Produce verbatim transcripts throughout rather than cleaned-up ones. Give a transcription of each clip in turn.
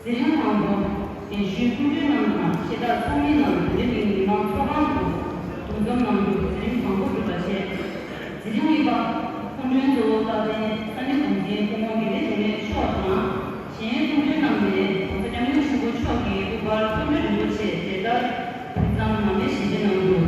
མཛད་རིམ་ནང་དུ་རྒན་གཞོན་སྐུ་མགྲོན་རྣམས་དང་གཞས་བཏགས་ཚོགས་མི་རྣམས་བོད་མི་མི་མང་ཚོགས་ཁང་དུ་འདུ་འཛོམས་གནང་རྒྱུ་མཛད་རིམ་དང་པོ་གྲུབ་པ་བཅས། མཛད་རིམ་གཉིས་པ། སྐུ་མགྲོན་གཙོ་བོ་རྟག་བརྟན་ས་གནས་འགོ་འཛིན་སྐུ་ངོ་དགེ་ལེགས་འབྱུང་གནས་མཆོག་དང་། གཞན་སྐུ་མགྲོན་རྣམས་ནས་༸གོང་ས་༸སྐྱབས་མགོན་ཆེན་པོ་མཆོག་གི་སྐུ་པར་ཐུགས་སྨོན་རིན་པོ་ཆེ་དེ་ལྟར་ཕུལ་བསམ་ནང་མེད་ཞལ་བཞེས་གནང་རྒྱུ།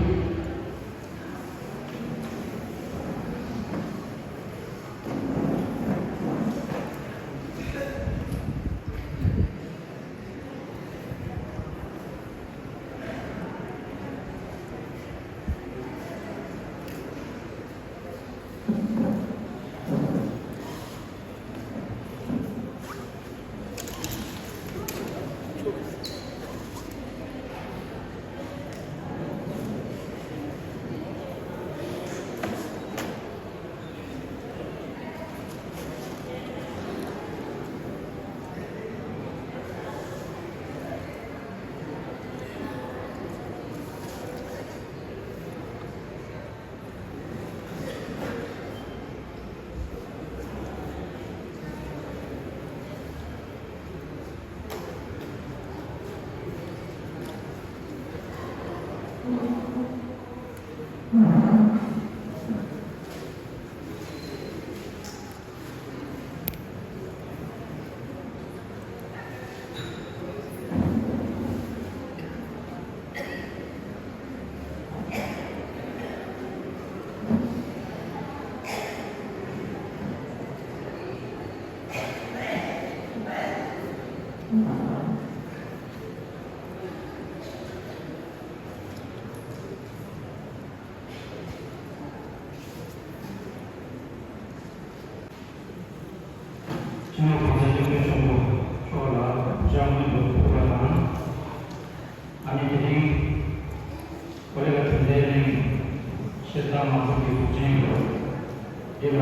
སྤྱི་ནོར་༸གོང་ས་༸སྐྱབས་མགོན་ཆེན་པོ་མཆོག་ལ་ཕྱག་སྔོན་དུ་ཕུལ་བ་དང་། ཨ་ནི་དེ་རིང་ཀོ་ལི་གྷལ་དོན་ལྡན་གླིང་གཞས་བཏགས་མང་ཚོགས་ཀྱི་གཟུགས་ཅན་འདི་ལ་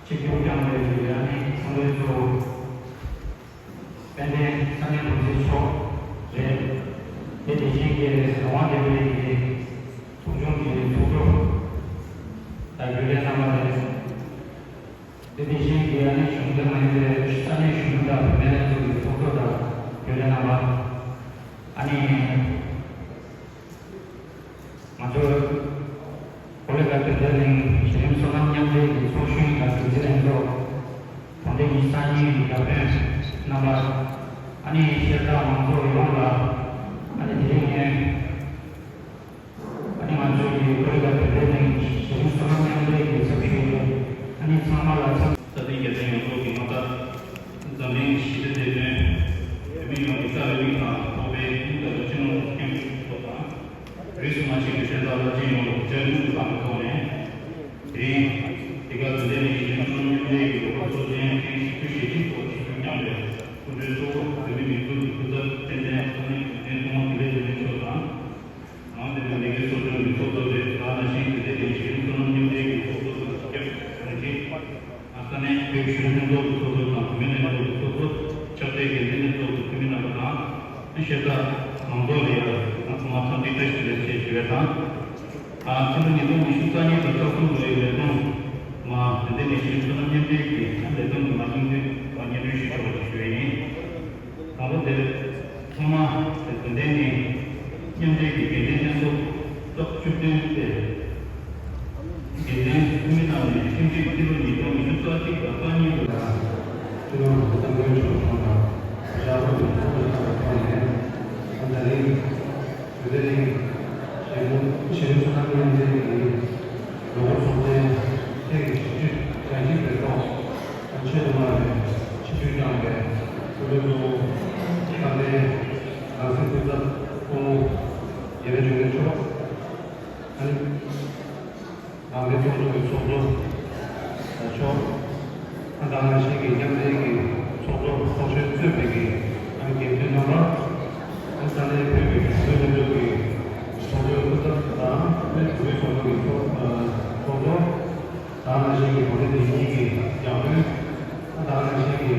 ཆིབས་བསྒྱུར་བསྐྱངས་པའི་ཨ་ནི་ཚོགས་འདུའི་གཙོ་བོ་དཔལ་ལྡན་ས་གནས་འགོ་འཛིན་མཆོག་རེད། དེ་དེ་བཞིན་གྱི་རང་དབང་སྡེ་བའི་གི་ཚོགས་ཆུང་གི་ཚོགས་གཙོ་དང་རྒྱུན་ལས་རྣམ་པ་རེད། དེ་དེ་བཞིན་གྱི་ཨ་ནི་གཞུང་འབྲེལ་མ་ཡིན་པའི་ས་གནས་གཞོན་ནུ་དང་བུད་མེད་ལྷན་ཚོགས་ཀྱི་ཚོགས་གཙོ་དང་རྒྱུན་ལས་རྣམ་པ། ཨ་ནི་ང་ཚོ་ཀོ་ལི་གྷལ་དོན་ལྡན་གླིང་གཞི་རིམ་སོ་ནམ་མཉམ་འབྲེལ་གྱི་ཚོགས་གཞོན་དང་འགན་འཛིན་ལྷན་ཚོགས། དོན་ལྡན་གྱི་སང་ཉིན་གྱི་བརྡ་དོན་རྣམ་པ། ཨ་ནི་གཞས་བཏགས་མང་ཚོགས་ཡོངས་ལ་ཨ་ནི་དེ་རིང་ངས། ཨ་ནི་ང་ཚོའི་གི་ཀོ་ལི་གྷལ་དོན་ལྡན་གླིང་གཞི་རིམ་སོ་ནམ་མཉམ་འབྲེལ་གྱི་ཚབ་ཞུས་ཏེ་ཨ་ནི་ཚང་མ་ལ་འཚམས། ས་སྟེང་རྒྱལ་ཕྲན་ཡོངས་རྫོགས་ཀྱི་མངའ་བདག་འཛམ་གླིང་ཞི་བདེ་དེད་དཔོན་བོད་མི་ཡོངས་ཀྱི་རྩ་བའི་མིང་དང་ཚོགས་པའི་མིང་དང་སྤྱི་ནོར་༸གོང་ས་༸སྐྱབས་མགོན་ཆེན་པོ་མཆོག་དང་། རིས་སུ་མ་ཆད་པའི་གཞས་བཏགས་རླབས་ཆེན་ཡོངས་ལ་གུས་བཀུར་དང་བསྟོད་ནས། དེ་རིང་འདི་ག་དོན་ལྡན་གླིང་གཞི་རིམ་སོ་ནམ་མཉམ་འབྲེལ་གྱི་ལོ་འཁོར་ཚོགས་ཆེན་ཐེངས་བཞི་བཅུ་ཞེ་གཅིག་པ་ཆིབས་བསྒྱུར་བསྐྱངས་པའི་སྐུ་མགྲོན་གཙོ་བོ་བོད་མིའི་སྒྲིག་འཛུགས་ཀྱི་སྐུ་ཚབ་དཔལ་ལྡན་ས་གནས་འགོ་འཛིན་སྐུ་ངོ་དགེ་ལེགས་འབྱུང་གནས་མཆོག་དང་། ནང་སྡེ་བའི་ལས་ཀའི་ཚོགས་ཆུང་གི་ཚོགས་གཙོ་རེད། དེ་ནང་བཞིན་དོན་ལྡན་གླིང་གཞི་རིམ་སོ་ནམ་མཉམ་འབྲེལ་གྱི་ཚོགས་གཙོ་དང་སྐྱབས་དྲུང་ཆེ། ས་གནས་བོད་གཞོན་ལྷན་ཚོགས་ཀྱི་ཚོགས་གཙོ་དང་བུད་མེད་ལྷན་ཚོགས་ཀྱི་ཚོགས་གཙོ། ཕྱག་སྦྲེལ་འགན་འཛིན་ལྷན་ཚོགས་ཀྱི་འཐུས་མི་རྣམ་པ་དང་། གཞས་བཏགས་མང་ཚོགས་ལ་ཡང་ཚང་མ་འཚམས་འདྲི་བཀྲ་ཤིས་བདེ་ལེགས་ཞེས་ཞུ་བ་དང་། ཨ་ཕྱི་ལོ་ཉིས་སྟོང་ཉི་ཤུ་རྩ་གཉིས་དང་རྩ་གསུམ་ལོའི་ལས་རྡུང་མ་དོན་ལྡན་གླིང་གཞི་རིམ་སོ་ནམ་མཉམ་འབྲེལ་གྱི་ལས་རྡུང་གི་མ་རྙིང་དུས་བར་སྙན་སྒྲོན་ཞུ་ཆོག་པ་ཞིག་ཞུ་བ་ཡིན། དང་པོ་དེར་ཚང་མ་དོན་ལྡན་གླིང་མཉམ་འབྲེལ་གྱི་འགན་འཛིན་ལྷན་ཚོགས་སྐབས་བཅུ་བདུན་ཏེ། འགན་འཛིན་འཐུས་མི་རྣམས་ནས་ཁྲིམས་སྒྲིག་སྤྱི་ལོ་ཉིས་སྟོང་ཉི་ཤུ་རྩ་གཅིག་དང་རྩ་གཉིས་ལོ་ལ། སྤྱི་ནོར་༸གོང་ས་༸སྐྱབས་མགོན་ཆེན་པོ་མཆོག་དང་། རྒྱ་བོད་ཀྱི་ཚོགས་འདུ་ཁག་ཏུ་ཕེབས་ནས། ད་རིང་བོད་དེ་རིང་གཞི་རིམ་གཞི་རིམ་སོ་ནམ་མཉམ་འབྲེལ་གྱི་ལོ་འཁོར་ཚོགས་ཆེན་ཐེངས་བཞི་བཅུ་ཞེ་གཅིག་པའི་ཐོག་ཆེས་ཐོག་མར་ཆིབས་བསྒྱུར་བསྐྱངས་པའི་སྐུ་མགྲོན་གཙོ་བོ་དཔལ་ལྡན་རང་བཙན་སྐུ་ཚབ་སྐུ་ངོ་དགེ་ལེགས་འབྱུང་གནས་མཆོག་ཨ་ནི། ནང་པའི་ཚོགས་གཙོ་གི་ཚོགས་གཙོ་མཆོག་ཨ་ནི་ད་ག་ནང་བཞིན་གྱི་མཉམ་འབྲེལ་གྱི་ཚོགས་གཙོ་ཚོགས་གཞོན་གཙོས་པའི་གི་ཨ་ནི་འགན་འཛིན་རྣམ་པ། ཨ་ནི་ས་གནས་བོད་ཀྱི་གཞོན་ནུ་ལྷན་ཚོགས་ཀྱི་ཚོགས་གཙོའི་སྐུ་ཚབ་དང་ཨ་ནི་བོད་མིའི་ཚོགས་པ་གི་ཚོགས་ཚོགས་གཙོ། ད་ག་ནང་བཞིན་གྱི་གོང་ས་དེ་ཉིད་ཀྱི་ཡང་སྤྲུལ། ད་ག་ནང་བཞིན་གྱི་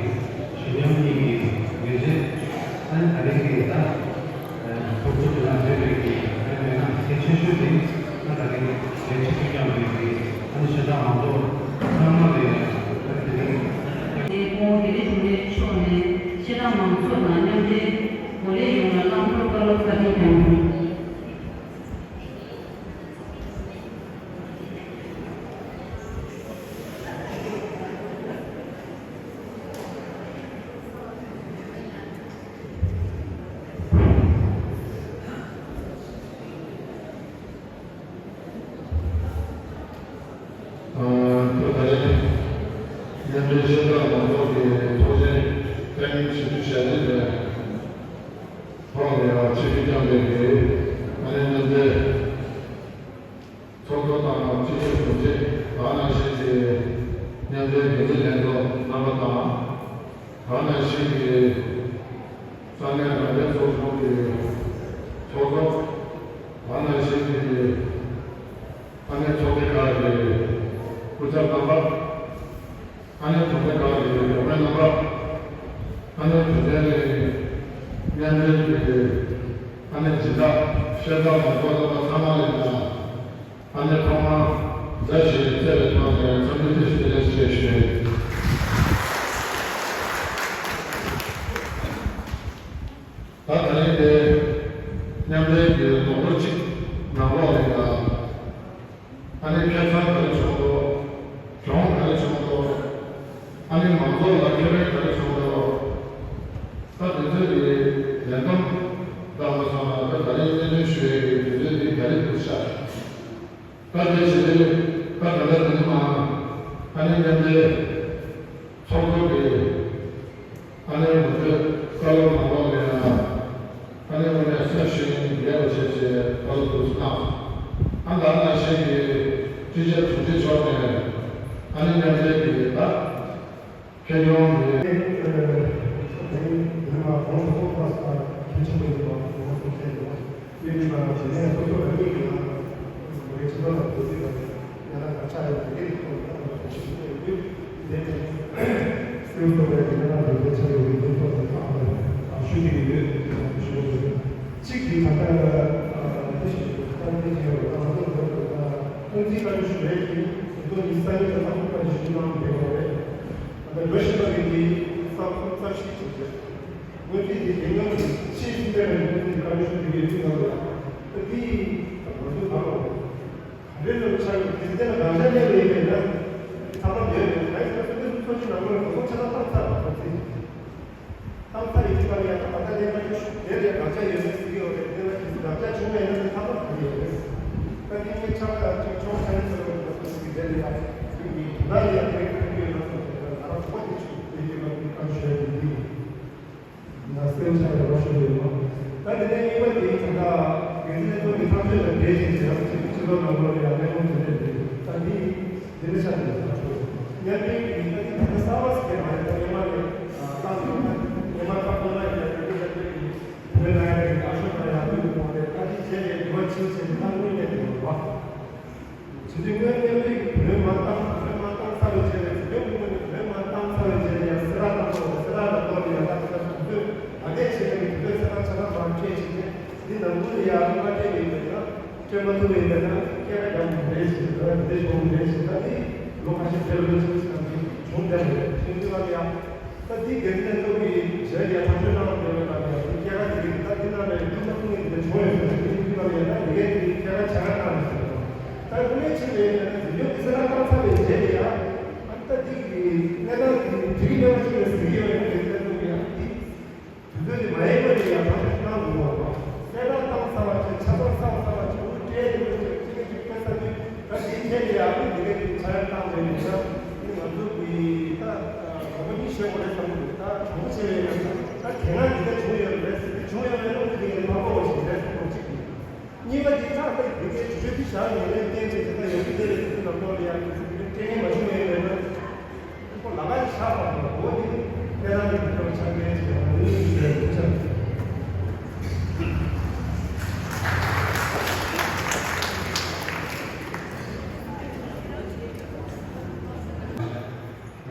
ཞི་མཉམ་གཉིས་ཀྱི་ལས་བྱེད། ཨ་ནི་ད་རེས་ཀྱི་ད། ཨ་ཚོགས་གཙོ་དེ་ལ་འབྲེལ་བའི་གི་ཨ་ནི་མེད་ན་གལ་ཆེ་ཤོས་དེ་ཨ་ད་རེས་ལས་བྱེད་ཀྱི་ཀྱང་མེད་པའི་ཨ་ནི་གཞས་བཏགས་མང་ཚོགས་ཚང་མ་ལས་ཨ་ནི་དེ་རིང་། དེ་ མང་ཚོགས་དང་མཉམ་འབྲེལ་གོ་ལའི་ཡོངས་ལ་རླངས་འཁོར་བཀའ་སློབ་གསར་བསྐྲུན་དང་། ཨ། ད་ད་རེས་མཉམ་འབྲེལ་ཤེས་དགའ་མང་ཚོགས་ཀྱི་ཚོགས་ཆེན་ཐེངས་བཞི་བཅུ་ཞེ་གཅིག་པའི་ཐོག་ནས་ཆིབས་བསྒྱུར་བསྐྱངས་པའི་གི་ཨ་ནེ་མཉམ་འབྲེལ་ཚོགས་གཙོ་དང་སྤྱི་ཁྱབ་དྲུང་ཆེ། ད་ག་ནང་བཞིན་གྱི་མཉམ་འབྲེལ་འགན་འཛིན་ལྷན་ཚོགས་རྣམ་པ་དང་། ད་ག་ནང་བཞིན་གྱི་ས་གནས་རང་བདེན་ཚོགས་ཆུང་གི་ཚོགས་གཙོ། ད་ག་ནང་བཞིན་གྱི་ས་གནས་ཚོགས་སྡེ་ཁག་གི་སྐུ་ཚབ་རྣམ་པ། ས་གནས་གྲོང་སྡེ་ཁག་གི་རྒྱུན་ལས་རྣམ་པ། ས་གནས་གྲོང་སྡེ་ནས་མཉམ་འབྲེལ་གྱི་ས་གནས་སྦྱིན་བདག་ཤེས་དགའ་མང་ཚོགས་རྣམ་པ་ཚང་མ་ལ་ཡང་ས་གནས་ཐོག་མར་མཛའ་བཤེས་བརྩེ་བའི་ཐོག་ནས་འཚམས་འདྲི་བཀྲ་ཤིས་བདེ་ལེགས་ཞེས་ཞུ། ད་ད་རིང་འདིར་མཉམ་འབྲེལ་གྱི་ལོ་འཁོར་གཅིག་ནང་ལོགས་ལ་ཡང་ཨ་ནི་ཁེ་བཟང་ག་རེ་བྱུང་འདུག་གྱོང་ག་རེ་བྱུང་འདུག་ཨ་ནི་མང་ཚོགས་ལ་ཁེ་ཕན་ག་རེ་བྱུང་འདུག་ད་དེ་ཚོའི་གི་ལས་བསྡོམས་བཏང་མ་སོང་ན། ད་ད་རིང་སྙན་སྒྲོན་ཞུ་ཡས་ཀྱི་དུས་ཚོད་འདི་ག་རེ་འདུག་ཤག་ད་དེ་བྱས་ད་ད་ལྟ་དེ་ནི་མ་ཨ་ནི་མཉམ་འབྲེལ་ཚོགས་གཙོ་གི་ཨ་ནེ་ང་ཚོའི་བཀའ་སློབ་ནང་ལོགས་ལ་ཡང་ཨ་ནེ་དངོས་གནས་སེམས་ཤུགས་རྒྱས་པ་བྱས་བྱས་བཀའ་སློབ་དེ་ཚོ་གནང་། ཨ་ནེ་ད་ག་ནང་བཞིན་གྱི་སྤྱི་ཁྱབ་དྲུང་ཆེ་མཆོག་ནས་ཨ་ནེ་མཉམ་འབྲེལ་གྱི་ད་ཁེ་གྱོང་གི་དེ་ནས་མ་གོང་དུ་གསུངས་པ་ལྟར་གལ་ཆེན་པོ་ཡིན་པ་ངོ་སོ་བཤད་ཡོད། དེ་ནས་མ་དེ་ནས་སོ་སོ་རང་ཉིད་ཀྱི་ནང་ལ་མི་རེ་ཆེ་ལོ་ལ་འདུག་ཟེར་བ་ཡང་ན་དགག་ཆ་ཡོད་པའི་རིགས་ཐོག་ནས་ད་ལྟ་ཞུ་གི་ཡོད། དེ་ནས་སེམས་ཐོག་ལ་ཡང་ན་འདུག་ཆ་ཡོད་པའི་རིགས་ཐོག་ནས་ད་ལྟ་ཞུ་གི་ཡོད་ཞུ་གི་ཡོད། གཅིག་གིས་ད་ལྟ་དེ་ཞིག་ད་ལྟ་དེ་ཞིག་ཡོད་པ་ད་ང་ཚོ་འདུག་ད་སྟངས་འཛིན་བཀའ་འཁྲོལ་ཞུ་རེད་ཀྱི་དེ་ཚོ་ཉིན་གསར་འགྱུར་དང་ཚོགས་པ་ཞུ་གནང་བསྡད་ཡོད་རེད། ད་ལྟ་ལོ་བཞི་པ་གི་དེ་ས་ཁོངས་རྩ་བཤིག་བྱེད་རྒྱུ། དངོས་རྫས་དེ་དེ་སྔོན་གྱི་ཕྱིའི་སྲིད་འཛིན་རིང་ལུགས་ཀྱི་བཀའ་འཁྲོལ་ཞུ་རྒྱུ་ཡོད་དུས་ང་ཚོ་ད་དེ་ང་ཚོའི་བར་ལ་ག་འདྲའི་ལོ་ཆགས་ཡོད་དེ་དེ་ལ་དགག་བྱ་སླེབས་ཡོད་པས་ན། ཚང་མ་ཡོད་མེད་གང་ཡིན་ཟེར་ན་སྲིད་འཛིན་ཚོགས་ཆུང་ནང་ལོགས་ལ་གོ་སྐབས་ཆ་ཚང་བཏང་ཚར་བ་གོ་ཚིག་བཏང་ཚར་ཡོད་ཚུལ་ལ་ཡང་ད་ལྟ་གནས་སྟངས་ཤུགས་དེར་ཡང་དགག་བྱ་ཡོད་མེད་ཟེར་གྱི་ཡོད་རེད། དེ་ལ་གལ་སྲིད་དགག་བྱ་བྱུང་བས་ན་དེ་ཚང་མ་གོ་གི་ཡོད་རེད། ད་དེ་ངས་ཆགས་ལ་ཅིག་ཆོག་ཆ་ཡིན་ཟེར་བ་ཡོད་པ་ཟེར་གྱི་རེད། ཡང་དེ་གི་དེ་ལ་ཡང་དེ་གི་ཡོད་ན་ཟེར་བ་ཡོད་ན་ང་རང་ཁོ་དེ་ཆུ་དེ་ཡོད་པ་དེ་བཀའ་ཞུ་ཡ་དེ་འདི་ཡིན། ན་སེམས་ཆགས་ཡོད་པ་ཞུ་ཡོད་མ། ད་དེ་ནས་གཉིས་པ་དེ་ད་ལྟ་འགན་འཛིན་ལྷན་ཚོགས་ཀྱི་ཐག་གཅོད་དང་འབྲེལ་བྱས་ཏེ་ཡང་སྤྱི་ཚོགས་ནང་ལོགས་ལ་ཡང་གནས་སྟངས་དེ་འདྲ་རེད། ད་འདི་འདི་འདྲ་ཆགས་ཡོད་ཐག་གཅོད། མཉམ་འབྲེལ་གྱི་ད་འདི་ད་ལྟ་གསར་པ་ཟེར་མ་རེད། ད་སྔོན་མ་ནས་ད་ལྟ་ཡོད་ན་སྔོན་མ་ཁ་ཐོན་ལ་ཡོད་ན་འདི་འདྲ་འདྲ་གི་བོད་ནང་ཡང་ཨ་ཤོ་ད་ཡང་དུས་གོང་རེད། ད་འདི་རྗེས་ནས་འདི་བ་ཕྱིན་བྱས་ནས་ད་དངོས་གནས་དེ་ཡོད་པ། བྱས་ཙང་སྔོན་མཉམ་འབྲེལ་གྱི་བོད་མར་བཏང་བོད་མར་བཏང་ཚར་བའི་རྗེས་ནས་བོད་མི་མང་གིས་བོད་མར་བཏང་ཚར་བའི་རྗེས་ནས་ཡང་སེ་ར་ལ་གཏོར་བ་སེ་ར་ལ་གཏོར་ནས་ཡང་ད་ལྟ་དུས་ཚོད་ད་ལྟའི་ཆེད་ལས་ཀྱི་དུས་ཚོད་ཚ་ཐག་ཆ་ཚང་མར་སྤྲད་བྱས་ནས་འདི་ནང་ཁུལ་ལ་ཡང་མ་སྤྲད་པ་ཡིན་པ་ཡིན་ན་སྤྲད་མ་ཐུབ་པ་ཡིན་པ་ཡིན་ན་སྐད་ཆ་རྒྱག་དགོས་རེད་ཞེས་ད་འདི་འདྲ་བྱུང་རེད་ཞེས་ད་འདི་ལོ་ཁ་ཤས་འདས་པའི་ལོ་ཆུང་ཆུང་ནང་གི་བྱུང་བསྡད་པ་རེད། དེ་འདི་ལ་ཡང་། ད་འདི་འགན་འཛིན་ལྷན་ཚོགས་ཀྱིས་བྱས་ཡ་ཐག་གཅོད་གནང་བ་འདྲ་བའི་སྐབས་ཡ་འདི་སྐྱེ་རྒ་འདི་རིགས་ད་འདི་ནང་ནས་ཐུགས་མ་ཐུག་ངེས་འདི་འདྲ་བྱུང་ཡོད་ཟེར་ན་འདི་འདི་སྐབས་ཡ་ད་འདི་གས་འདི་སྐྱེ་རྒ་ཆ་ར་གནང་རེད་ཟེར་བ། ད་དངོས་གནས་ཕྱིན་པའི་ཡ་ད་འདི་ཡོད་འདི་ས་ར་བཏང་ཚར་བའི་རྗེས་ལ་ཡ་ཨ་ད་འདི་གི་གནས་སྟངས་འདི་འགྲིག་གི་མེད་པ་ཞིག་རེད་ཟེར་གྱི་ཡོད་ཡ་འགན་འཛིན་ལྷན་ཚོགས་ཀྱི་ཡ་འདི། དུས་ཚོད་དེ་མ་ཡིན་པ་ནས་ཡང་ཐག་གཅོད་གནང་དགོས་པ་རེད། གསལ་བསྒྲགས་བཏང་ཚར་བ་བྱས་ཆ་ཚང་ཚར་བ་ཚར་བ་བྱས་འུ་སྤྲད་དེ་འུ་ཚོས་གཅིག་གིས་གཅིག་སྤེལ་ས་དུས་ད་དེའི་ཐད་ནས་ཡང་འུ་འདི་གའི་དེ་ཆ་ཡང་བཏང་མེད་ནས་ད་འདི་ང་ཚོ་གི་ད་གྲོགས་པོ་གཉིས་བཤད་དགོས་རེད་བསམ་གི་འདུག་ད་གྲོགས་པོ་བྱས་པའི་ཡང་ད་དེ་སྔ་འདི་འདྲ་བྱུང་ཡོད་རེད་ཟེར་དེ་བྱུང་ཡོད་མེད་ན་འུ་འདི་གའི་མ་གོ་བ་ཞིག་རེད་བསམ་གི་འདུག་གཅིག་གིས། གཉིས་པ་དེ་ཁག་ཏུ་དེ་གའི་ཇུས་ཆོད་དེ་བཞག་ཡོད་ལས་བརྟེན་ཏེ་དེ་ལྟར་ཡོང་གི་བསྡད་པའི་དུས་ཚོད་ནང་ལོགས་ལ་ཡང་དེ་ཚོ་དེ་འདྲའི་སྐད་ངན་མ་བྱུང་བའི་ངོས་ནས་ཁོ་ལ་ཁ་ཆགས་པ་དང་འོ་དེ་ནི་དཔེ་རང་གི་དུས་ཚོད་ཆགས་ངན་ཆེ་བ་ནི་ཞུ་ཡ་དེ་ཆགས།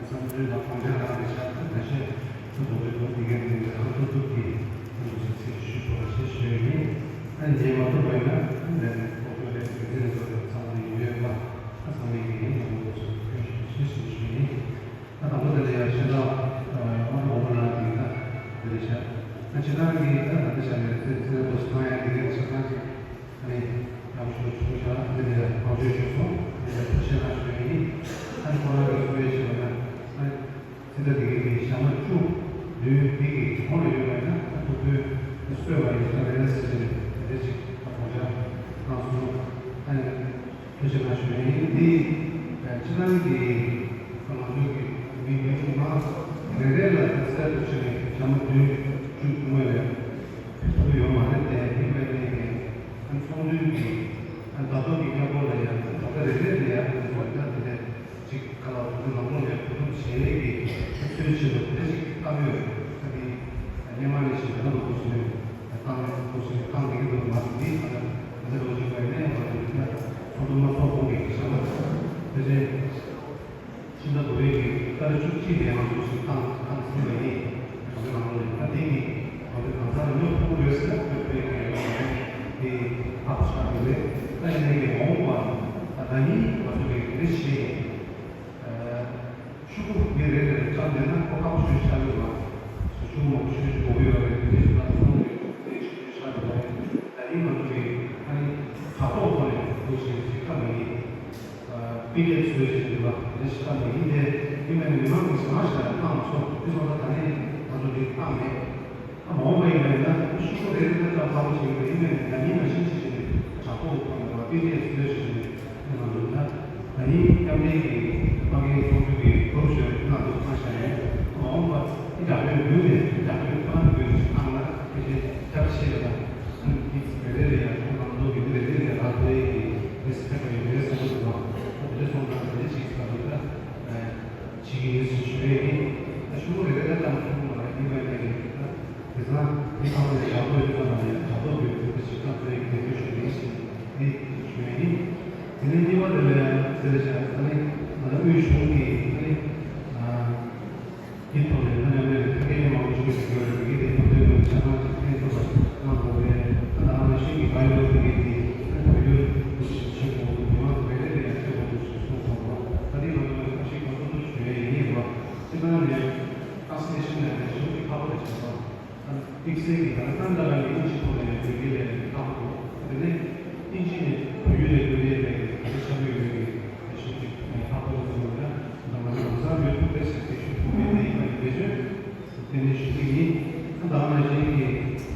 བསམ་ཚུལ་དང་དགོངས་འཆར་རང་རེ་བཞག་ད་ད་ཤེས་ཚུལ་དུ་འདོད་དོན་འདི་གའི་འདི་གའི་རང་ཐུབ་ཐུབ་ཀྱིས་ཚུལ་དུ་སེམས་ཤུགས་ཤུགས་པོ་ཞེས་ཞུ་ཡི། ཨ་ནི་མ་ཐུབ་པ་ཡིན་ན་ཨ་ནི་ལས་ཀློག་སྐྱོར་ལས་འགན་འཛིན་ཚོ་ཚང་མ་ཡོད་པ་ཨ་ཚང་མས་ཀྱི་ཡིན་ཡོང་འདུག་ཚུལ་དུ་ཞུ་ཞེས་ཞུ་ཡི། ཨ་དང་པོ་དེ་ལ་ཡང་ཤེས་ན། ཁྱེད་རང་གིས་ད་ད་ལྟ་བྱ་བའི་ཚེ་ཚེ་རབས་སུ་བཏང་ཡ་དེ་གའི་ཆ་ཚང་ཅིག་ཨ་ནི་ཡག་པོ་ཞིག་བྱུང་ཤག་དེ་ལས་བང་མཛོད་ཞུས་སོང་། དེ་ལས་ཐུགས་རྗེ་གནང་ཞུ་ཡ་ཡིན། ཨ་ནི་ཁོ་རང་གིས་གསོལ་བ་བྱས་པ་ན་ཨ་ནི་ཚེ་ད་དེ་གའི་གི་ཞག་མ་བཅུ་བདུན་དེ་གི་གོང་ལ་ཡོད་པ་ཡིན་ན་ཨ་ཐུགས་ཕན་གསོས་པ་ཡིན་ས་རེད་ཟེར་ནས་དེ་འདྲ་ཅིག་དགོངས་འཆར་གནང་སོང་། ཨ་ནི། ཐུགས་རྗེ་གནང་ཞུ་ཡ་ཡིན། འདི་ཕྱི་ནང་གི་ང་ཚོའི་གི་མི་མི་མང་རེ་རེ་ལ་གསར་དུ་ཕྱིན་ནས་ཞག་མ་བདུན་བཅུ་སྔོན་ལ་ཕེབས་ཐུབ་ཡོད་མ་རེད་དེ། ཡིན་པའི་གནས་ཀྱི་ཚོགས་འདུའི་གི་ཟླ་ཐོག་གི་མཉམ་པོ་ལ་ཡང་གྲོགས་པོ་རེ་རེ་ལ་ཡང་ང་ཚོ་ད་དེ་ནས་ཅིག་ག་ལ་དུས་ཚོད་ནང་ལོགས་ནས་གོ་སྒྲུབ་བྱེད་ཀྱི་ཚུལ་ཆེད་དུ་དེ་ཅིག་བཏང་ཡོད། ད་དེ་སྔོན་མ་ནས་བཞིན་ད་ལྟ་བར་དུ་བྱས་ནས། བཏང་ནས་ཐུགས་སུ་བཏང་བསྡད་ཀྱི་འདུག་མ་གཏོགས་འདི་ད་ལྟ་ང་ཚོ་ལོ་རྒྱུས་པ་ནས་ང་ཚོ་ཡིན་ན་ཚོགས་འདུ་མ་ཚོགས་གོང་གི་བྱ་བ་དེ་བཞིན་ཕྱི་ཟླ་དགུ་པའི་གི་ཏ་རིག་བཅུ་གཅིག་ནས་ང་ཚོ་ཞིག་བཏང་བཏང་ཟིན་པ་ཡིན། ང་ཚོ་ནང་ལོགས་ལ་ད་འདི་གི་ང་ཚོ་གང་ཟག་ལ་ཉོ་ཐུབ་ཀྱི་ཡོད་ཟེར་ན་ཉོ་ཐུབ་ཡ་གི་ཡོད་མ་རེད། འདི་ཁག་པོ་ཆགས་ཀྱི་རེད། ད་ཡིན་ནའི་གི་མ་འོངས་པ་ད་ད་ནི་ང་ཚོ་གི་འདི་བྱས། ཤོག་གུ་མི་རེ་རེ་ལ་བཅར་བསྡད་ན་ཁོ་ཁག་པོ་ཞེ་པོ་ཆགས་ཡོད་པ། ཤོག་གུ་མང་པོ་ཞེ་པོ་དགོས་ཀྱི་ཡོད་རེད། དེ་འདྲ་ཞིག་ལ་ཚོང་གི་ཤོག་གུ་ཞེ་པོ་ཆགས་ཡོད་པ་རེད། ད་ཡིན་ང་ཚོ་གི་ཨ་ནི་དྲ་ཐོག་ཐོག་ནས་འདུག་ཞེས་ཅིག་ཁ་མ་ཡིན། པི་ཌི་ཨེཕ་བཟོས་ཞེས་འདུག་པ་དེ་འདྲ་ཞིག་ཁ་མ་ཡིན་ཏེ། ཡིན་ནའི་མི་མང་གིས་མང་ཞིག་ལ་བཏང་མ་སོང་། དེ་སོང་ཙང་ད་ནི་ང་ཚོ་འདི་བཏང་མེད། མ་འོངས་པ་ཡིན་པ་ཡིན་ན་ཤོག་གུ་རེ་རེ་ལ་ཙམ་ཁག་པོ་བྱེད་ཀྱི་རེད། ཡིན་ནའི་ད་ནི་མ་གཞི་ཅི་བྱས་ནས་དྲ་ཐོག་ཏུ་ཕབ་ནས་པི་ཌི་ཨེཕ་བཟོས་བྱས་ནས་ང་ཚོ་ད་ད་ནི་མཉམ་འབྲེལ་གྱི་ཕ་གིའི་ཚོགས་འདུ་གི་ཐོག་ཞུ་གནང་འདུག་གནང་བཞག་ཡོད། མ་འོངས་པ་འདི་དྲ་འབུལ་འབུལ་ནས་འདི་དྲ་འབུལ་ཁོ་རང་འབུལ་ནས་བཏང་ན་ཕལ་ཆེར་རྒྱ་ཆེ་བ་དང་། འདི་རེ་རེ་ལ་ཡང་ཁོང་རང་ཚོ་གི་འདི་རེ་རེ་ལ་རག་ལས་ཀྱི་མི་སེར་ཕེབས་པ་ཡོད་རེད་བསམ་གྱི་འདུག་བ། དེ་འདྲ་སོང་ཙང་དེ་འདྲ་ཞིག་ད་དུང་ད། བྱེད་ཀྱི་ཡིན་ཟེར་ཞུ་ཡས་ཡིན། ད་ཤོག་གུ་རེ་རེ་ལ་བཏང་ཐུབ་མ་རེད། ཡིན་པ་ཡིན་ནའི་ད་དེང་སང་འདི་ཚང་མ་ལ་ཡག་པོ་ཡོད་པ་ན་ཡང་དྲ་ཐོག་གི་འདུག་པ་ཞིག་བཏང་ཐུབ་ཡས་ཀྱི་འདོད་སྐྱོ་ཞུ་ཡིན་ཞེས་འདི་ཞུ་ཡས་ཡིན། དེ་ནས་གཉིས་པ་དེ་ལ་ཡང་ཟེར་བཞག་ཨ་ནི་ང་ཚོ་དབུས་གཞུང་གི་ཨ་ནི་འདི་ཐོག་ནས་ང་མཉམ་ལས་ཐུགས་འགན་མང་པོ་ཞིག་ཞུ་དགོས་རེད། དེ་གའི་དེ་ཐོག་དེ་ལ་ཆ་ཚང་ཅིག་ཕན་ཐོགས་པ་ཞིག་གནང་དགོས་པས། ད་ང་ཤིང་གི་བལ་ཡུལ་དེ་གའི་དེ་བལ་ཡུལ་དུ་ཞིག་བྱེད་དགོས་འདུག་མི་མང་གི་བལ་ཡུལ་ལ་ཡང་བྱེད་དགོས་འདུག་ཞེས་གསུངས་སོང་བ། ད་དེ་ང་ཚོ་ཁ་ཤས་ཁ་ཐུག་ཐུག་ཞུ་ཡས་ཡིན་པ། སྤྱིར་བཏང་ནས་ཨ་སི་ནེ་ཤན་ལབ་ནས་གཞུང་གི་ཁག་པོ་རེད་བྱས་སོང་། ཨ་དམིགས་བསལ་གྱི་ད་ལྟ་ཀན་ཌ་ལ་ནི་དབྱིན་ཇི་ཐོག་ནས་ཡང་འགྲོ་གི་ལས་ཁག་པོ་འདུག་དེ་ནས་དབྱིན་ཇི་ནས་བལ་ཡུལ་ལ་འགྲོ་ཡས་ལས་ག་ཚོད་ཆགས་ཀྱི་ཡོད་ཀྱི་གཞུང་གི་ཁག་པོ་རེད་བྱས་སོང་། ད་ང་ཚོ་ལམ་སང་ཡོད་ཐུབ་རེད་ཟེར་ཏེ་ཞུ་ཐུབ་མེད་དེ་ཡིན་པ་ཡིན་པའི་ཚོད། དེ་ནས་ཞུ་གི་ཡིན། ད་ང་ནང་བཞིན་གྱི་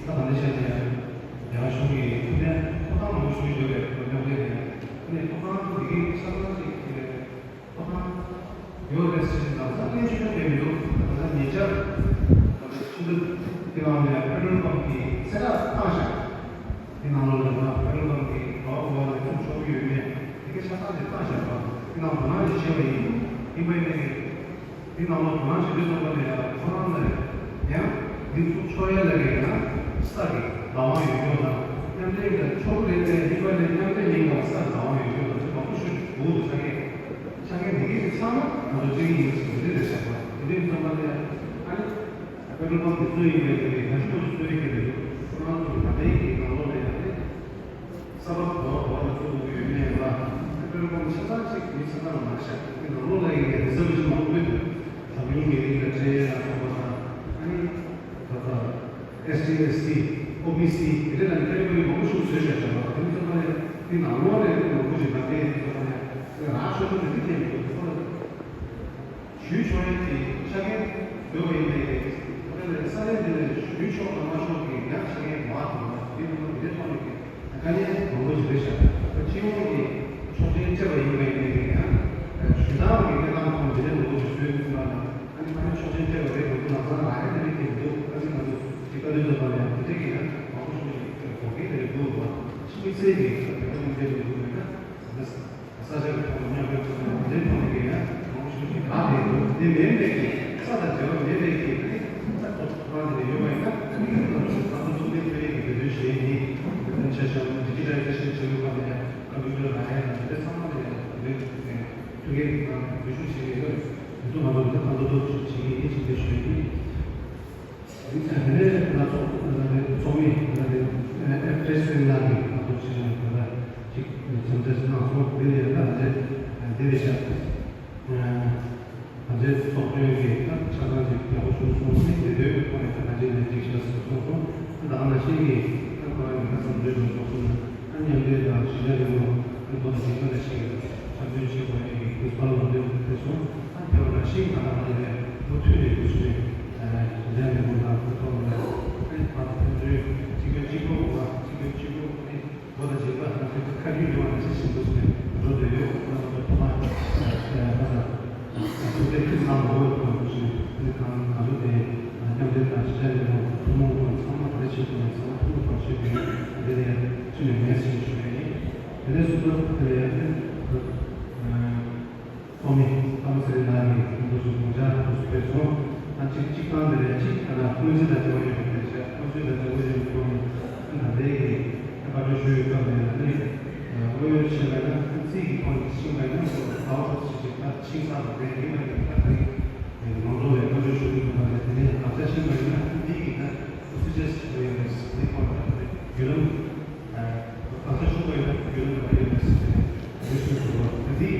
ད་ད་ལྟ་བཤད་ན་ཡང་རྒྱ་གར་གཞུང་གི་ཐུགས་ཕན་ཐོགས་ཐག་མང་པོ་ཞུ་ཡོད་རེད། ང་མཉམ་འབྲེལ་ནས་ཨ་ནི་ཐོག་ཁང་དེ་གའི་ཆ་ཚང་ཅིག་ཐོག་ཁང་ཡོད་རེད་ཟེར་ནས་ལམ་སང་གཏན་ཞུ་ཡང་བསྡད་མི་འདུག་ད་ལྟ་ཉེ་ཆར་ང་ཚོ་ཆུ་ཚོད་དེ་ནང་ནས་པེ་ཊོལ་པམ་གྱི་ཚད་བཀག་བཏང་བཞག་དེ་ནང་ལོགས་ལ་ང་པེ་ཊོལ་པམ་གྱི་ག་བ་ག་བ་ནས་ཚུར་ཆོག་གི་ཡོད་མེད་དེ་གའི་ཆ་ཚང་དེ་བཏང་བཞག་པ། དེ་ནང་དོ་སྣང་ཞིག་བྱས་པ་ཡིན། ཡིན་པ་ཡིན་ནའི། དེ་ནང་ལོགས་དོ་སྣང་བྱེད་དུས་ཙམ་པ་ལ་ཡང་ཁོ་རང་ལ་ཡང་འདི་ཚོ་ཆོག་ཡ་ལ་རེད། ཡང་ས་གི་བདག་དབང་ཡོད་ཀྱོག་དང་མཉམ་འབྲེལ་གྱི་ཆོག་རེད་དེ། ཡིན་པ་ལས་མཉམ་འབྲེལ་ཡིན་པ་ས་གི་བདག་དབང་ཡོད་ཀྱོག་དང་ཅིག་མང་པོ་ཞིག་འདུག་འདུག་ཆ་རྐྱེན་ཆ་རྐྱེན་འདི་གས་ཚང་མ་ང་ཚོ་གཅིག་ཡིན་ཟེར་འདི་རེད་བྱས་པ། དེ་འདྲའི་ཙམ་པ་ལ་ཡང་ཨ་ནི་པེ་ཊོལ་པམ་དེ་ཚོ་ཡིན་པའི་གི་ང་ཚོ་ཚོ་ཡི་གི་རེད། ཁོ་རང་ཚོ་གི་ད་ལྟའི་གི་ནང་ལོགས་ལ་ཡང་ཨ་ནི། ས་བབ་ག་བ་ག་བ་ལ་བཙུགས་དགོས་ཀྱི་ཡོད་མེད་ལ་ཨ་པེ་ཊོལ་པམ་ཆ་ཚང་ཞིག་མི་ཆ་ཚང་མ་བཞག་དེ་ནང་ལོགས་ལ་ཡིན་ནའི་རི་ཛར་ཝེ་ཤན་མང་པོ་སྤྲད་འདུག་གྲངས་ཉུང་མི་རིགས་ལ་སྤྲད་ཡ་ལ་སོགས་པ་དང་། ཨ་ནི་ད་ལྟ་ཨེས་ཊི་ཨེས་སི་ཨོ་བི་སི་དེ་འདྲ་ལ་ནི་ཀེ་ཊི་གོ་རི་མང་པོ་ཞིག་བཟོས་བཞག་བཞག་པ། དེ་ཚོ་ལ་ཡང་དེ་ནང་ལོགས་ལ་ནི་མང་པོ་ཞིག་ད་ལྟའི་དེ་ཚོ་ལ་ཡང་རག་ཆོག་ཆོག་དེ་འདི་ཐེབས་མི་འདུག་ཁོ་ལ། ཞུ་ཆོག་ཡས་ཀྱི་ཆ་རྐྱེན་ཡོད་པ་ཡིན་ནའི། ད་ལྟ་ས་གནས་འདི་ནས་ཞུ་ཆོག་དང་མ་ཆོག་གི་ཡང་ཆ་རྐྱེན་མང་བ་དང་། དེ་ནང་འདི་ཐོག་ནས་ཀྱི་དཀའ་ངལ་མང་པོ་ཞིག་རེད་ཤག་སྤྱི་ཡོངས་ཀྱི་ཆོག་མཆན་སྤྲད་པ་ཡིན་པ་ཡིན་ནའི་ཡང་ཞུ་སྟངས་ཀྱི་གནས་སྟངས་ཐོག་འདི་འདྲའི་མང་པོ་ཞིག་བཟོས་ཡོད་པ་ལ། ཨ་ནི་ཕ་ནས་ཆོག་མཆན་སྤྲད་པ་རེད། ང་ཚོ་ལམ་སང་ལ་ཡང་དེ་འདྲའི་གི་འདུག་ཨ་ནི་ང་ཚོ་ཅིག་བཀའ་བློན་ཚོ་དང་ཡང་དེ་འདྲའི་གི་ཡང་མང་པོ་ཞིག་གི་གོ་སྐབས་དེ་འདྲ་འདུག་པ། ཕྱི་མི་ཚེ་གི་བཀའ་བློན་འདི་འདུག་མེད་ན། ས་ཆ་གི་ཐོག་ནས་མཉམ་འབྲེལ་ཚོགས་པ་དེ་ཐོག་ནས་ཀྱི་ཡང་མང་པོ་ཞིག་ཅིག་ག་དེ་འདུག་དེ་མེད་པའི་གི་ས་དང་འབྲེལ་བ་མེད་པའི་གི་ཨ་ནི་ས་ཐོག་ཐོག་ཁང་དེ་ནས་ཡོད་པ་ཡིན་ན། ཨ་ནི་ང་ཚོ་ང་ཚོ་ཚོགས་སྡེ་ཐོན་ཡས་ཀྱི་འབད་བརྩོན་བྱེད་ཡས་ཡིན། འབད་བརྩོན་ཆེ་ཤོས་ཌི་ཇི་ཊལ་ཛེ་ཤན་བྱེད་དགོས་པ་ནས་ཀམ་པུ་ཊར་ལ་ཡ་དང་དེ་ཚང་མ་ལ་ཡ་དེ་འདྲའི་ཐུགས་འགན་དང་འཛུལ་ཞུགས་བྱེད་ཀྱི་ཡོད་རེད། དེ་ཚོ་ང་ཚོ་འདི་ཐང་ཐོག་ཐོག་ཞིག་བྱེད་ཀྱི་ཡིན་ཞེས་འདི་ཞུ་ཡི། དེ་ནས་ང་ཚོ་ཚོགས་མི་ཨེ་ཕྲེ་སི་ཝིང་ནང་གི་ང་ཚོ་ཕྱི་ནང་གི་ད་ཅིག་འཚམས་འདྲི་གནང་སོང་། དེ་ནས་ད་ལྟ་འདི་རེད་ཤག་ད་ལྟ་ཚོགས་དཔོན་གྱིས་ད་ཆ་ཚང་ཅིག་ཡག་པོ་བྱུང་སོང་ཟེར། དེ་འདྲའི་ཐོག་ནས་ད་ལྟ་ཅིག་ནས་ཅིག་ཤག་ཟེར་གསུངས་སོང་། ཚོགས་གཙོ་ཨ་མཉམ་འབྲེལ་དང་གཞིས་ཆགས་རིང་ལུགས་ཨ་ནི་བོད་དང་འཇིགས་སྐུལ་ལས་བྱེད་ཀྱི་འཆམ་མཐུན་ཆེད་དགོས་ཡས་ཀྱི་དུས་བབ་ལམ་སྟོན་དེ་སོང་ཨ་ནི་ཐེ་བ་རང་ཤིང་ག་ན་ག་ནས་རེད་བུ་མཐུད་ནས་དུས་ཚོད་ནས་གཞིས་ཆགས་རིང་ལུགས་དང་བོད་ཐོག་ལ་ཨ་ནི་བར་དུ་ཕན་ཚུན་གཅིག་གྱུར་གཅིག་པུ་དགོས་པ་གཅིག་གྱུར་གཅིག་པུ་ཨ་ནི། བོད་དང་འཇིགས་པ་ང་ཚོའི་ཁ་རྒྱུན་ཡོང་བ་ནས་ཤི་བཞིན་འདུག་ཟེར་འགྲོ་འདོད་ཡོད། ང་ཚོ་ཐོག་མར་ཐུགས་རྗེ་ཁྲིད་གནང་བ་འོས་དང་ཞུ་ནས་གང་ང་ཚོ་དེ་མཉམ་འབྲེལ་དང་ཞི་བདེ་ལས་ཁུངས་ཐུན་མོང་ཐོག་ཚང་མ་ག་རེ་བྱེད་དགོས་ན་ཚང་མ་ཐུགས་ཁུར་བྱེད་དགོས་དེ་ལས་ཅི་ནས་ངས་ཞུ་ཞུ་ཡ་ཡིན། དེ་ནས་སུ་ཐོག་དེ་ལས་ཡ་ཐོག་མི་ཀ་མ་ཚེ་རིང་ལགས་ཀྱིས་ཁོང་ཚོ་ཚོའི་དགོངས་འཆར་དུ་སྤེལ་སོང་། ཨ་གཅིག་གཅིག་སྟངས་དེ་ལས་གཅིག་ཨ་ན་སྔོན་རྩིས་དང་འབྲེལ་བ་ཡོད་པའི་སྐད་ཆ་སྔོན་རྩིས་དང་འབྲེལ་བ་ཡོད་པའི་ཐོག་ནས་ཨ་ད་ལྟའི་གི་ཨ་བཀའ་འཁྲོལ་ཞུ་ཡོད་སྐབས་ནས་ཨ་ནི་ཨ་དངོས་ཡོད་བཤད་པ་ཡིན་ན་ཨ་རྩིས་ཀྱི་ཐོག་ནས་ཕྱིན་པ་ཡིན་ན་ཁོ་ལ་ཟླ་བ་ཁ་ཤས་ཤིག་ད་ཕྱིན་ཚར་བ་རེད། ཡིན་ན་ཡང་ད་དེ་མང་ཚོགས་ལ་བཀའ་འཁྲོལ་ཞུ་གི་ཡོད་པ་ལས་དེ་ནས་དག་ཆ་ཕྱིན་པ་ཡིན་ན་ཨ་འདི་གི་ད་ཨ་སི་ཅེ་སི་ཡོད་པའི་འདི་ཐོག་ད་བརྒྱུད་ལམ། ད་ལྟ་ཤོག་པའི་རྒྱུན་ལ་ཡོད་པའི་སྲིད་ཇུས་ཞུ་དགོས་པ་འདི་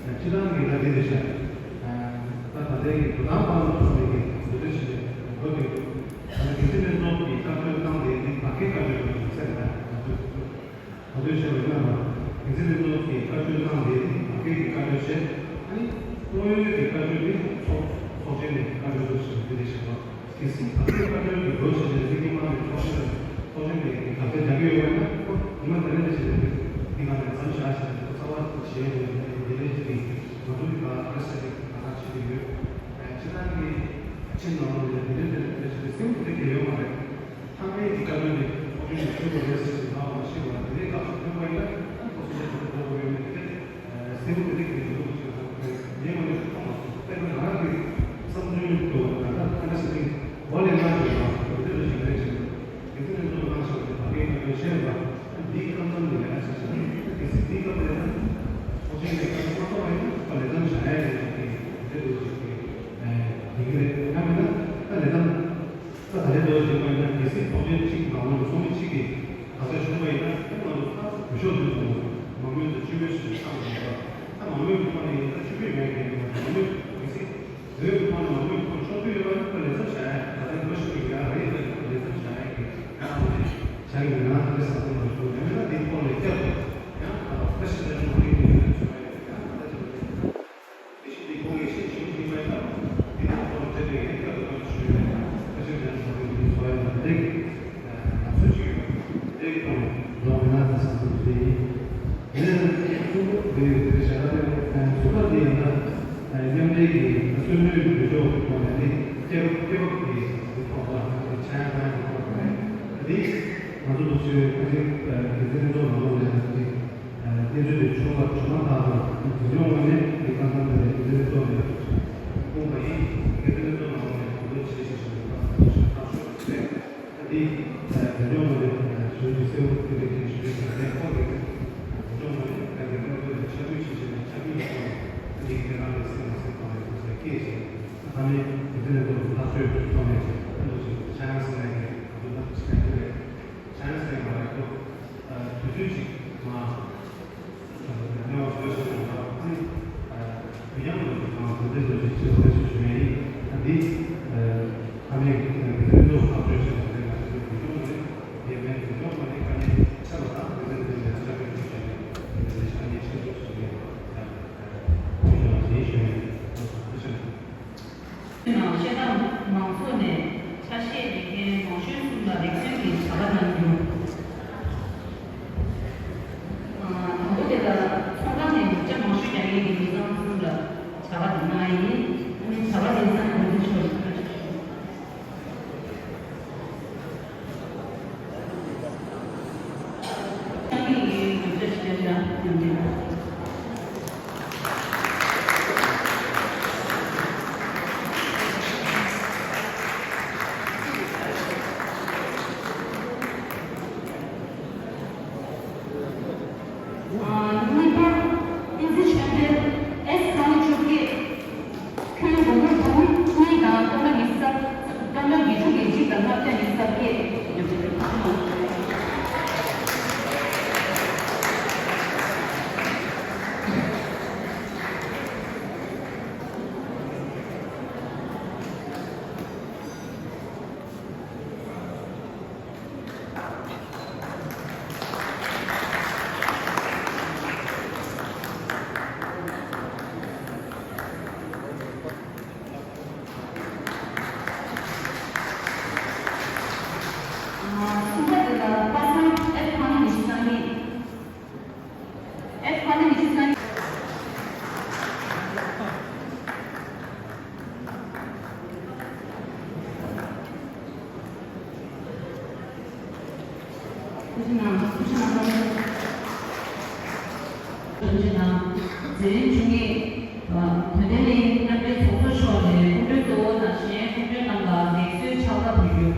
སྤྱི་བཏང་གི་ལ་འདི་རེད་ཤག་ད་ད་ལྟའི་གི་དོ་དམ་པ་ལ་ཐོག་ནས་ཀྱི་འདུ་འཛི་བྱས་ནས་འགོ་དེ་ད་ལྟ་རྒྱལ་སྲིད་སྤྱི་ཚོགས་ཀྱི་བཀའ་འཁྲོལ་བཏང་སྟེ་འདི་བར་བརྒལ་བཀའ་འཁྲོལ་དུ་ཟེར་ན་ང་ཚོས་ང་ཚོས་བཤད་པ་ཡིན་ན་རྒྱལ་སྲིད་སྤྱི་ཚོགས་ཀྱི་བཀའ་འཁྲོལ་བཏང་སྟེ་འདི་བར་བརྒལ་གྱི་བཀའ་འཁྲོལ་བྱས་ཨ་ནི་དངོས་ཡོད་ཀྱི་བཀའ་འཁྲོལ་འདི་ཚོགས་ཚོགས་ཆེན་ནས་བཀའ་འཁྲོལ་འདུག་ཟེར་འདི་རེད་ཤག་གལ་སྲིད་བར་བརྒལ་བཀའ་འཁྲོལ་གྱི་འགྲོ་བྱེད་ཀྱི་ཚིག་གི་དམངས་ཀྱི་ཚོགས་ཆེན་ཚོགས་ཆེན་གྱི་དགག་བྱ་རྒྱག་གི་ཡོད་པ་ཡིན་ན་ཁོ་ཉི་མ་དེ་རིང་ནས་བྱས་ཏེ་འདི་ག་ནས་མཚམས་བཞག་བྱས་ཏེ་ཁོ་རྩ་བ་བྱས་ནས་འདི་ལས་ཀྱི་ང་ཚོ་གི་ག་རེ་ཟེར་གི་ག་ལ་བྱེད་ཀྱི་ཡོད། སྤྱི་བཏང་གི་ཕྱི་ནང་ལོགས་ནས་འདི་འདྲ་འདི་འདྲ་བྱས་ཏེ་སེམས་ཀྱི་དེ་གལ་ཡོད་མ་རེད། ཚང་མས་འདི་བཀའ་འཁྲོལ་འདི་ཚོགས་ཆུང་ནས་ཞུ་དགོས་རེད་ཟེར་ཞིག་ལའང་མ་ཤེས་པ་དེ་འདྲའི་སྐབས་སུ་ཐོན་པ་ཡིན་ན་ཨ་ཁོ་ཚོ་ལས་དེ་འདྲ་འགྲོ་དགོས་ཡོད་མེད་དེ་འདྲ་སེམས་ཀྱི་རིག་པའི་འདུག་ཅེས་དང་ངས་ངོ་ནས་མཐོང་མ་སོང་། དཔེར་ན་ང་རང་གི་བསམ་ཚུལ་འདུག་ང་ད་ཁ་ན་ཞིག་གི་འོ་ལས་ང་ཡོད་ལ་འདི་འདྲ་ཞིག་རེད་ཅེས་དེ་ཚོ་ནས་འདུག་ང་ཞིག་གི་བ་གའི་ང་ཡོད་ཤེས་པ་འདིའི་ཁམས་ཙམ་ནས་ལས་ཀ་བྱེད་ཅིང་གལ་སྲིད་འདིའི་སྐབས་ལས་ན་ཚོགས་ཆེན་ལས་ཀ་མ་གཏོགས་པ་ཡིན་ན་ཁ་ལས་ཀ་བྱ་ཡ་ཡོད་ཅིག་གི་འདི་འདྲ་འདུག་ཅིག་གི་ཡིན་གྱི་རེད། ཡང་མིན་ན་ད་ལས་ཀ་ད་ད་ལྟའི་ལོ་བཞིན་པ་ཡིན་ན་གལ་སྲིད་ཚོགས་ཆེན་གཅིག་ནང་ལོགས་ཚོགས་མི་གཅིག་གིས་དགག་བྱ་ཞུས་པ་ཡིན་ན་ད་ང་ཚོ་ད་འོས་ཤོག་འདོན་དགོས། མང་མོས་དང་སྤྱི་མོས་སུ་ཆགས་དགོས་པ། ད་མང་མོས་ཀྱི་ཐོག་ནས་ཡིན་ན་སྤྱི་མོས་མེད་མཁན་ཡིན་ན་མང་མོས་གལ་སྲིད་འོས་ཀྱི་ཐོག་ནས་མང་མོས་ཀྱི་ཐོག་ནས་ཕྱོགས་བསྡུས་ཡོད་པ་ཡིན་ན་ལས་ཚབ་བྱ་ཡ་ད་ལྟའི་ལོ་བཞིན་པ་ཡིན་ན་རེད། ད་ལས་ཚབ་བྱ་ཡ་གི་ད་ང་ཚོ་བྱ་གི་མེད་ན་ད་ལྟའི་ས་ཁོངས་ལ་ཞུགས་ཡང་མིན་ན་དེའི་ཐོག་ནས་བསྐྱར་དུ་ཡང་ད་ལྟ་ཤི་ད་ཞུ་བ་ཡིན་ན་ཡང་ད་ལྟ་ཞུ་བ་ཡིན་ན། དེ་བཞིན་འདི་ཁོང་གིས་ཤེས་བྱུང་གི་མེད་སྟབས། འདི་ནང་ཐོག་ནས་འབྲེལ་བའི་ཡན་ཁྱབ་ཏུ་གཏོང་ཞུས་ཡོད། བཀའ་ཁྲིམས་ཀྱང་ཐོག་ནས་འདི་བཟོ་ཡ་ལ་འདི་གི་ལམ་སྲོལ་ཅིག་ཡོད། འདི་གི་ཐོག་ནས་འགྲོ་མི་སྣ་དང་ཟམ་པ་འདི་ཡིན། དེ་ནས་ཀྲུང་གོ་འདི་བྱ་བ་དེ་ཚོགས་པ་འདི་ཡང་ན་མཉམ་འབྲེལ་གྱི་རྩོད་མོལ་གྲོས་ཚོགས་ཐོག་ནས་འདི་སྐྱེ་བ་སྐྱེ་བ་གི་ཐོག་ལ་ཆ་ཡང་གང་གི་ཐོག་ནས་འདི་ང་ཚོ་འདུག་ཚོའི་ཁ་ཅིག་གི་འཛིན་གྲོས་ནང་ལོགས་ལས་ཀྱི། གནས་ཚུལ་དེ་ཕྱོགས་ཁག་ཕྱོགས་མ་ཁག་དང་འཛིན་སྐྱོང་ངོས་ནས་ལས་ཀ་འཚམ་པའི་ལས་འགུལ་ཐོག་ནས་སྤུངས་པ་ཡིན། དེ་ཚོའི་ཐོག་ནང་ལོགས་ནས་གོ་བསྡུར་བྱེད་བཞིན་པའི་སྐབས་སུ་ཞིབ་ཐག་ཆོད་པ་རེད། ད་འདི་འཛིན་སྐྱོང་ངོས་ནས་ཞུ་རྒྱུ་གསལ་པོ་དེ་འདྲ་ཞིག་ཞུ་རྒྱུ་ཡིན་ནའི་ཁོ་གིས་འཛིན་སྐྱོང་ངོས་ནས་ད་འདི་གནས་ཚུལ་དེ་ཆ་འཇོག་བྱེད་བཞིན་པའི་ཆ་འཇོག་གི་ཐོག་ནས་ད་འདི་གི་ལས་ཀ་ལས་སེམས་ལ་སེམས་གཏོང་བའི་གོ་ས་སྐྱེས་ཤིང་ད་ནི་དེ་ཚོའི་ཐོག་ནས་ཐག་ཆོད་པའི་ཐོག་ནས་ད་འདུག་ཅིག་ཆ་ཡང་སེམས་ལས་ཀྱི་ང་ཚོ་ད་ཆ་ཡང་རེད། ཆ་ཡང་སེམས་ལ་རེད་ཁོ། དུས་ཚོད་ཅིག་མ་ཉོ་བ་བཟོས་སོང་ཡོད་པ་ཨ་ནི་དུས་འགྱངས་ལོ་ཅིག་དང་དུས་ཚོད་ལོ་ཅིག་ཆེད་དུ་ཞུ་ཞུ་ཡིན། ཨ་འདི་ཨ་ནི་དུས་ཚོད་ཐག་གཅོད་བྱས་པ་རེད། ང་ཚོའི་དུས་སྐྱོང་མ་རེད། དེ་མིན་དུས་སྐྱོང་མ་རེད། ཨ་ནི་ཆད་པ་དང་དུས་ཚོད་དུས་ལ་ཆ་འཇོག་ཞུ་ཞུ་ཡིན། དེ་ནི་ཨ་ནི་ཆེད་དུ་ཞུ་ཡིན། ཡང་ཞུ་ཡིན་ཞུ་ཡིན། ཐུགས་རྗེ་ཆེ། ནང་བཤད་སྟངས་མང་ཚོགས་ནས་ཆ་ཤས་ལེན་མཁན་མང་གཞོན་གསུམ་ལ་ལེགས་བརྩོན་གྱི་བྱ་བ་གནང་རྒྱུ། དང་པོ་དེ་ལ་ཚོང་ཁང་ནས་མི་སྐྱ་མང་གཞོན་རྒྱག་མཁན་གྱི་མི་ཚང་གསུམ་ལ་བྱ་བ་དེ་གནང་ཡིན། ཨ་ནི་བྱ་བ་དེ་ས་ནས་འདི་ཆོག་ཞིག་ ཐུགས་རྗེ་གནང་། ཐུགས་རྗེ་གནང་། ཐུགས་རྗེ་གནང་། མཛད་རིམ་བཅུ་གཉིས། དོན་ལྡན་གླིང་མཉམ་འབྲེལ་ཚོགས་གཙོ་མཆོག་ནས་སྐུ་མགྲོན་གཙོ་བོ་དང་གཞན་སྐུ་མགྲོན་རྣམས་ལ་ལེགས་གསོལ་ཕྱག་འཚལ་ཕུལ་རྒྱུ།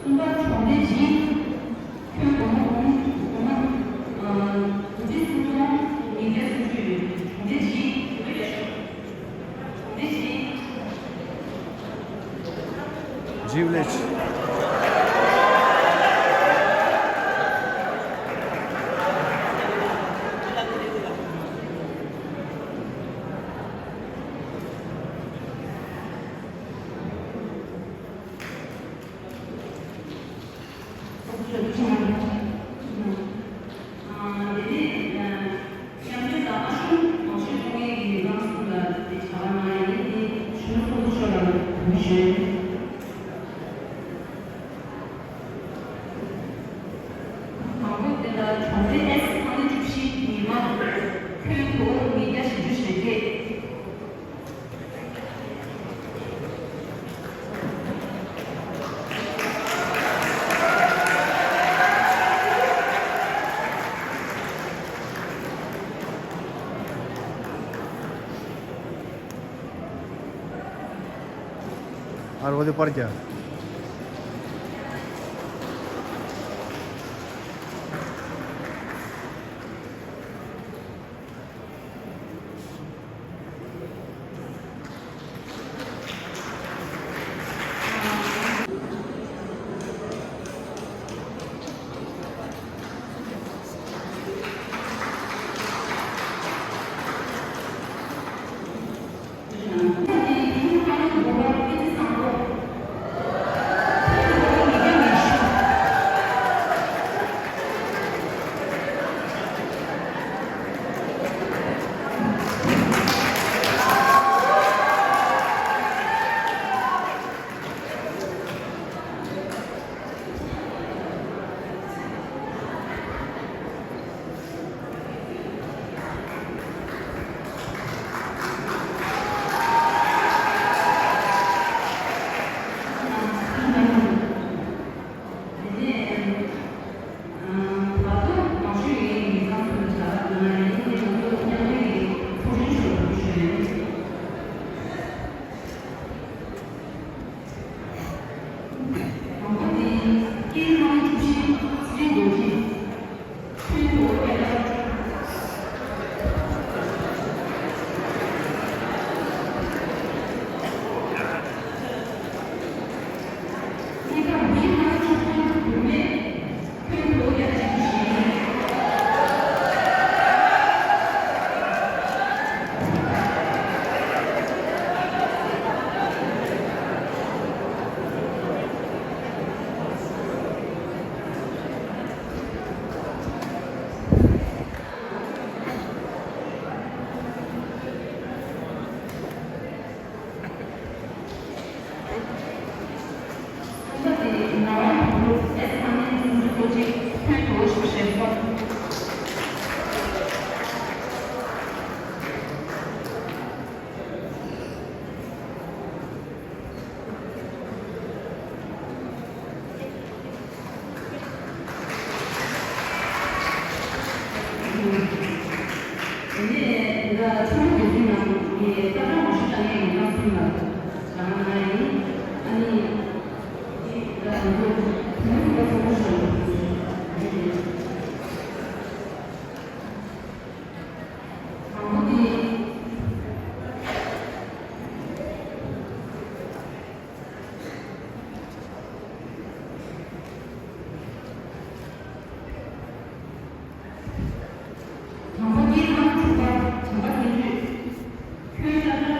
གསུམ་པ་གྲོང་སྡེ་སྦྱིས། ཁྱོན་སྒོར་མོ་འབུམ་སྒོར་མོ་ཨ་དགུ་ཁྲི་སུམ་སྟོང་ཉིས་བརྒྱ་སུམ་ཅུ་ཡོད། གྲོང་སྡེ་སྦྱིས། གྲོང་སྡེ་སྦྱིས། སྦྱིས་ཝི་ལེཇ། མང་པོ་དེ་ལ་གྲོང་སྡེ་ཨེས་ཁང་ལས་གྲུ་བཞི་ཉི་མ། ཁྱོན་སྒོར་ཉིས་བརྒྱ་བཞི་བཅུ་ཞེ་བརྒྱད། ཨ་རོགས་དེ་པར་རྒྱག་ད་ལྟ་མ་ཞུ་ད་ངས་ཡིན་ན་སུན་ལ་ད་ང་ཡིན། ཨ་ནི་ད་ང་ཚོ་དུས་ཚོད་ཚོགས་པ་ཞུ་ཡིན། དང་པོ་དེ། དང་པོ་སྐྱེས་ཁམས་དྲུག་པ་བྱམས་པ་བརྩོན་འགྲུས། ཁྱོད་ལྟར་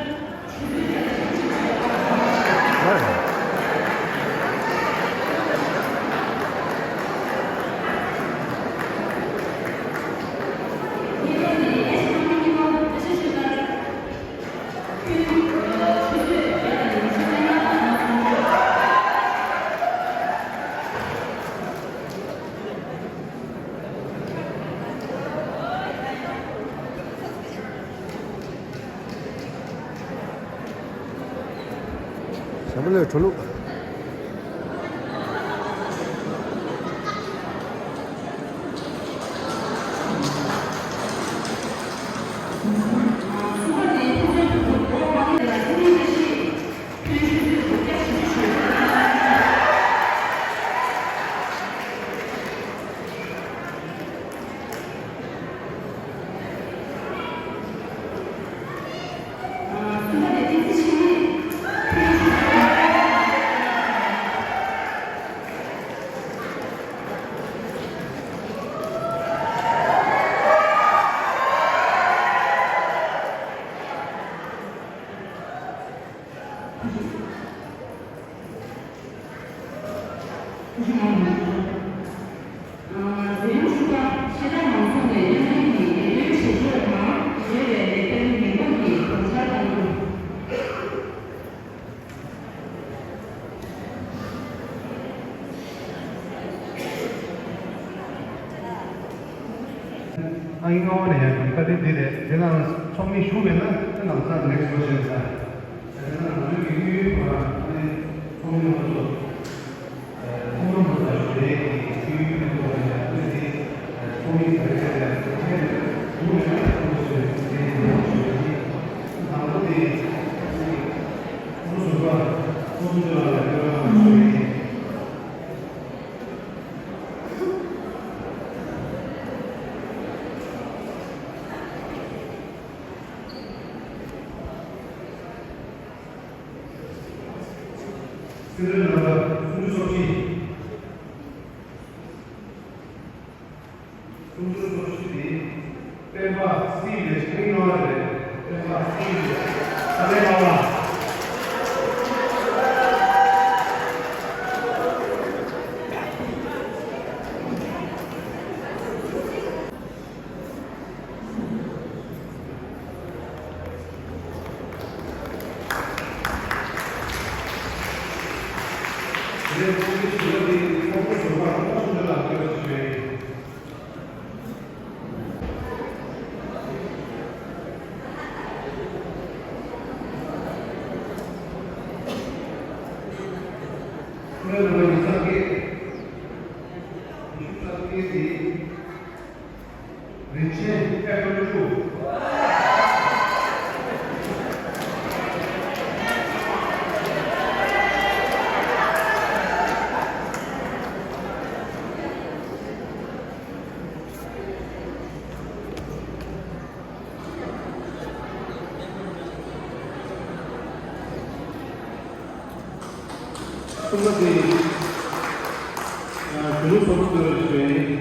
ཆུ་ཚོད་བརྒྱ་དང་ཉི་ཤུ་རྩ་གཅིག་པ། གཉིས་པ་ནི་ཨེ་ཤི་ཁང་གཉིས་པ་ཨེ་ཤི་ཤུ་ལྟར། བྱམས་པ་ལོས་འགྲོ་ལུགས། འཛིན་སྐྱོང་ཞུ་སྐབས་ཕྱི་ཟླ་མང་ཚོགས་ནས་མཉམ་ལས་ཀྱི་ལས་དོན་བྱེད་ཕྱོགས་དང་འབྲེལ་བའི་ལས་དོན་ལས་ཁུངས་ཀྱི་དགོངས་འཆར་གཏོང་རྒྱུ། ཨ་ཡིན་ངོ་ནས་ཡང་བཀའ་དྲིན་འདི་རེད། དེ་ནང་ཚོགས་མི་ཞུགས་མེད་ན་དེ་ནང་ཚང་ནེག་སི་ཊི་ཀོ་ཤན་ས། དེ་ནང་ང་ཚོའི་གི་གཡུ་ཡུལ་བ་ཨ་ནི་ཚོགས་མི་ལ་སོགས། ཚོགས་མི་ལ་སོགས་རེད་ཀྱི་གཡུ་ཡུལ་ཕན་ཐོགས་ལ་ཡང་ཚོགས་མི་ཚོགས་མི་ག་རེ་ཡང་ཚོགས་མི་ཞུགས་མེད་ན་ཚོགས་མི་ཞུགས་མེད་ན་ཚོགས་མི་ཞུགས་མེད་ཀྱི་དང་པོ་དེ་ཚོགས་མི་ཟུར་པ་ཚོགས་མི་ལ་ཡང་ཚོགས་མི་ཞུགས་མེད་ཀྱི། སེམས་ཁྲལ་རྣམ་པ་སུམ་ཅུ་སོ་བཞི། སུམ་ཅུ་སོ་བཞི་དེ་སྤེན་པ་སི་ལེ་ཤིང་ནོར་རེད། སྤེན་པ་སི་ལེ་ཤིང་ས་ལེ་མ་བ། རིན་ཆེན་ཨེ་ཀར་བཅུ། གསུམ་པ་དེ། གཞོན་ནུ་ཚོགས་གཙོ་ཟུར་པ་ཞུ་ཡིན།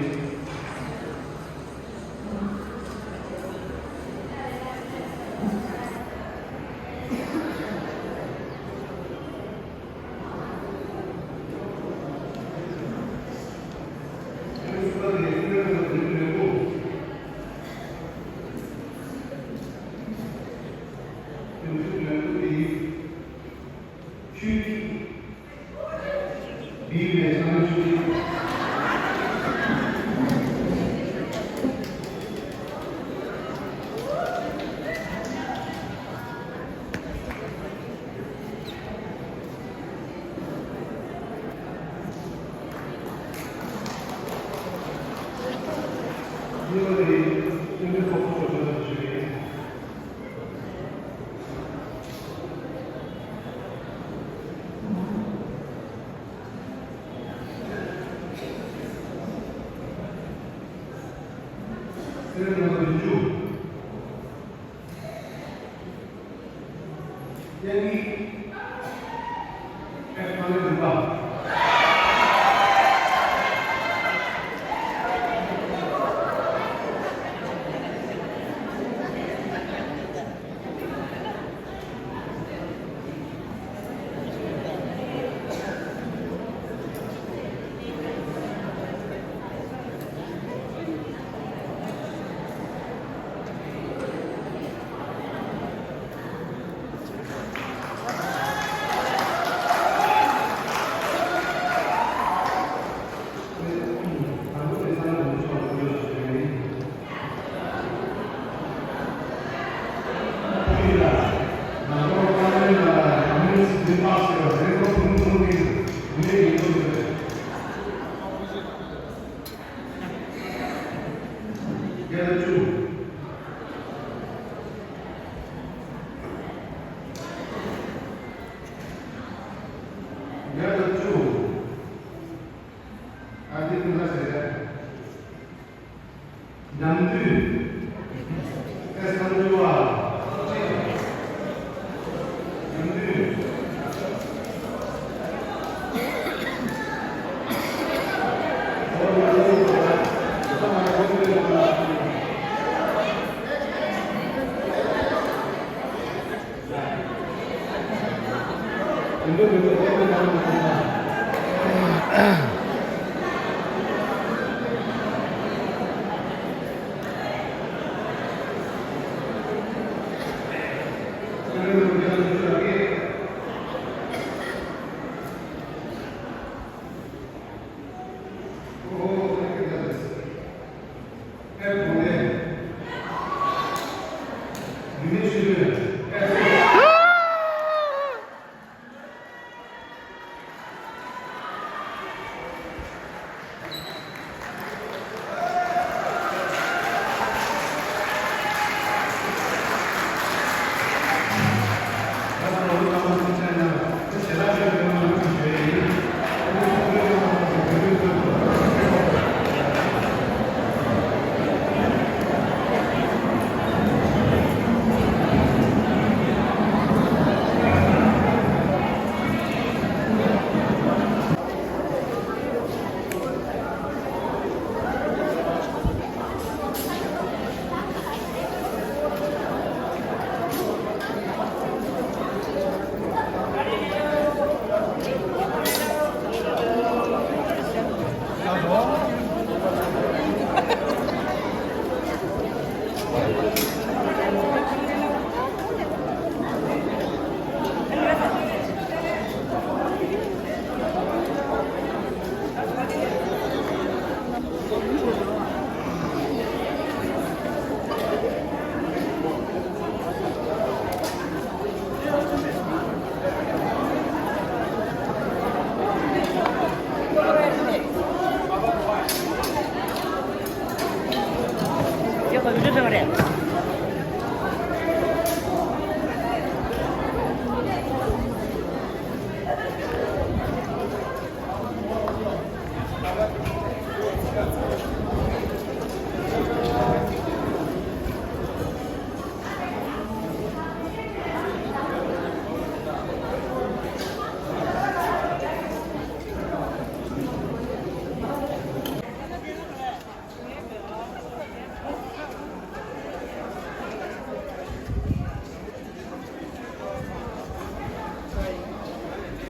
སེམས་ནང་བདུན་ཅུ། ཡ་གི། ཨེ་ཕ་ལེ་བདུན་པ། ཨ་འདི་ཀུན་ལ་ཟེར་རེད། ཉམས་འདུས། ཨེ་སང་འདུས་པ། ཉམས་འདུས།